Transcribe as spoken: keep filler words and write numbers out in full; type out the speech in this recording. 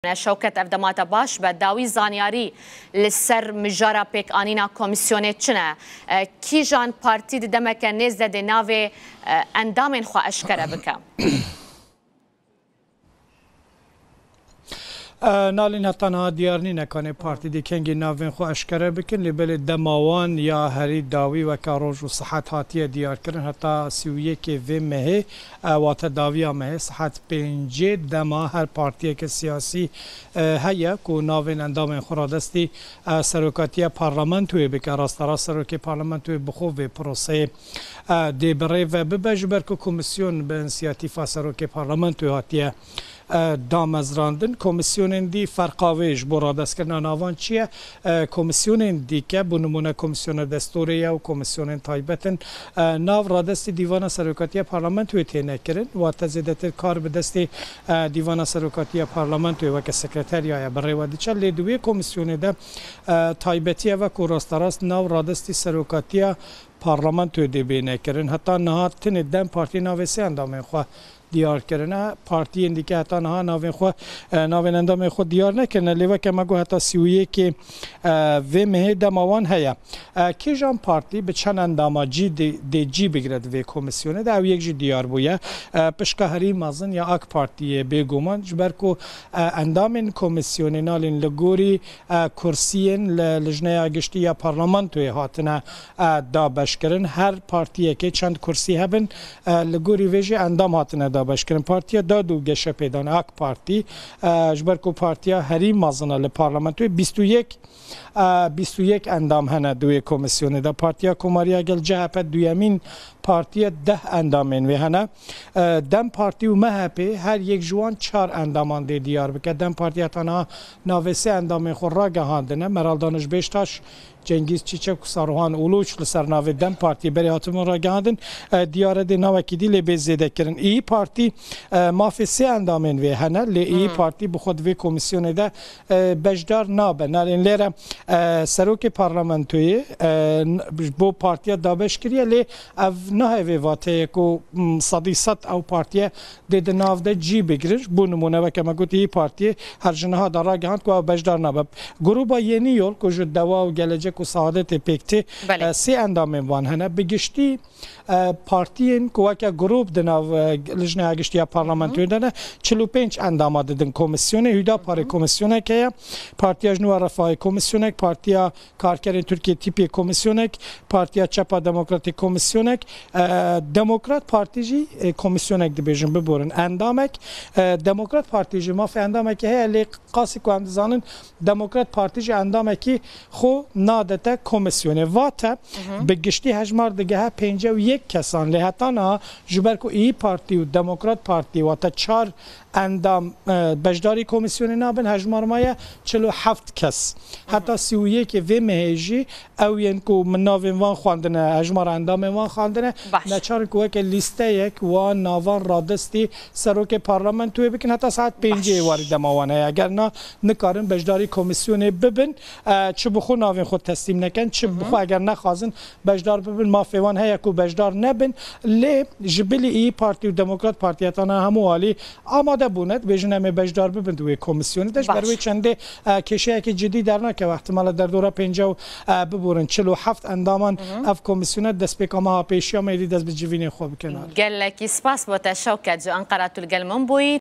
Şewket, ev dema te baş be, dawî zanyarî li ser mijara pêkanîna komîsyonê çi ne? E, kîjan partî di demeke nêz de dê navê, e, endamên xwe eşkere bike? E, Nalîn, heta niha diyar nîne kanê partî dê kengî navên xwe eşkere bikin, lê belê dema wan ya herî dawî weke roj û sihet hatiye diyarkirin, heta sî û yekê vê mehê, e, wate dawiya mehê, sihet pêncê dema her partiyeke siyasî, e, heye ku navên endamên xwe radestî, e, serokatiya parlamentoyê bike, rasterast serokê parlamentoyê bi xwe vê proseyê, e, dê bi rê ve bibe, ji ber ku komîsyon bi însiyatîfa serokê parlamentoyê hatiye, e, damezrandin. Komîsyonên dî ferqa wê ji bo radestkirina navan çi ye? E, komîsyonên dîke, bo nimûne komîsyona destûrê ye û komîsyonên taybet in, e, nav radestî dîvana serokatiya parlamentoyê têne kirin. Wate zêdetir kar bi destê, e, dîvana serokatiya parlamentoyê weke sekreteriyaya bi rê ve diçe. Lê di wê komîsyonê de, e, taybetî ev e ku rasterast nav radestî serokatiya parlamentoyê dê bêne kirin. Heta niha tenê DEM Partî navê sê endamên xwe diyar kirine. Partiyên dîke heta niha navên xwe, e, navên endamên xwe diyar nekirine. Lê weke me got, heta sî û yekê, e, vê mehê dema wan heye. E, kîjan partî bi çend endama cî dê, dê cî bigire di vê komîsyonê de, ew yek jî diyar bûye. E, pişka herî mezin ya AK Partiyê bêguman, ji ber ku, e, endamên komîsyonê Nalîn li gorî, e, kursiyên li Lijneya Giştî ya Parlamentoyê hatine, e, dabeşkirin. Her partiyekê çend kursî hebin, e, li gorî vê jî endam hatine dabeşkirin. Partiya Dad û Geşepêdanê, AK Partî, e, ji ber ku partiya herî mezin e li parlamentoyê, bîst û yek, e, bîst û yek endam hene di wê komîsyonê de. Partiya Komariya Gel, C H P, duyemîn partî ye, deh endamên wê hene. E, DEM Partî û M H P, her yek ji wan çar endaman dê diyar bike. DEM Partî heta niha navê sê endamên xwe ragihandine. Meral Daniş Beştaş, Cengîz Çîçek û Saruhan Uluç li ser navê DEM Partiyê berê hatibûn ragihandin. E, diyar e dê navekî dî lê bê zêde kirin. İYİ Partî, e, mafê sê endamên wê hene, lê İYİ Partî bi xwe di vê komîsyonê de, e, beşdar nabe. Nalên lêre, e, serokê parlamentoyê, e, n-, bo partiya dabeş kiriye, lê ev nahe vê vateyê ku, m, sedî sed ew partiye dê di nav de cî bigirin. Bo nimûne, weke me got, İYİ Partiyê her ji niha de ragihand ku ew beşdar nabe. Gruba Yeni Yol ku ji Deva û Gelecek û Saadetê pêk tê, Belê. e, sê endamên wan hene. Bi giştî, e, partiyên ku weke grûp di nav, e, Lijneya Giştî ya Parlamentoyê de ne, çil û pênc endama didin komîsyonê. Hüdaparê komîsyonek heye, Partiya Jinû a Refahê komîsyonek, Partiya Karkerên Tirkiyê, TÎPê, komîsyonek, Partiya Çepa Demokratê komîsyonek, e, Demokrat Partî jî, e, komîsyonek dibêjin, biborin, endamek. E, Demokrat Partî jî mafê endamekê heye, lê qasî ku em dizanin, Demokrat Partî jî endamekî xwe nadete komîsyonê. Vate, bi giştî hejmar digehe pêncî û yek kesan, lê heta niha ji ber ku İYİ Partî û Demokrat Partî, wate çar endam, e, beşdarî komîsyonê nabin, hejmar maye çil û heft kes. Heta sî û yekê vê mehê jî ew yên ku min navên wan xwendine, hejmara endamên wan xwendine, Baş. neçar in ku weke lîsteyek wan navan radestî serokê parlamentoyê bikin, heta saet pêncê Baş. warî dema wan heye. Eger na, nikarin beşdarî komîsyonê bibin, e, çi bi xwe navên xwe teslîm nekin, çi bi xwe eger nexwazin beşdar bibin, mafê wan heye ku beşdar nebin. Lê ji bilî İYİ Partî û Demokrat Partî heta niha hemû alî amade bûne, dibêjin em ê beşdar bibin di wê komîsyonê de. Ji ber Baş. wê çendê, e, kêşeyekî cidî dernakeve. Îhtimala derdora pêncî û, e, biborin çil û heft endaman ev komîsyone destpêka meha pêşiya me êdî dest bi civînê xwe bikin. Gelekî spas bo te Şewket, ji Enqera tu li gel min bûyî.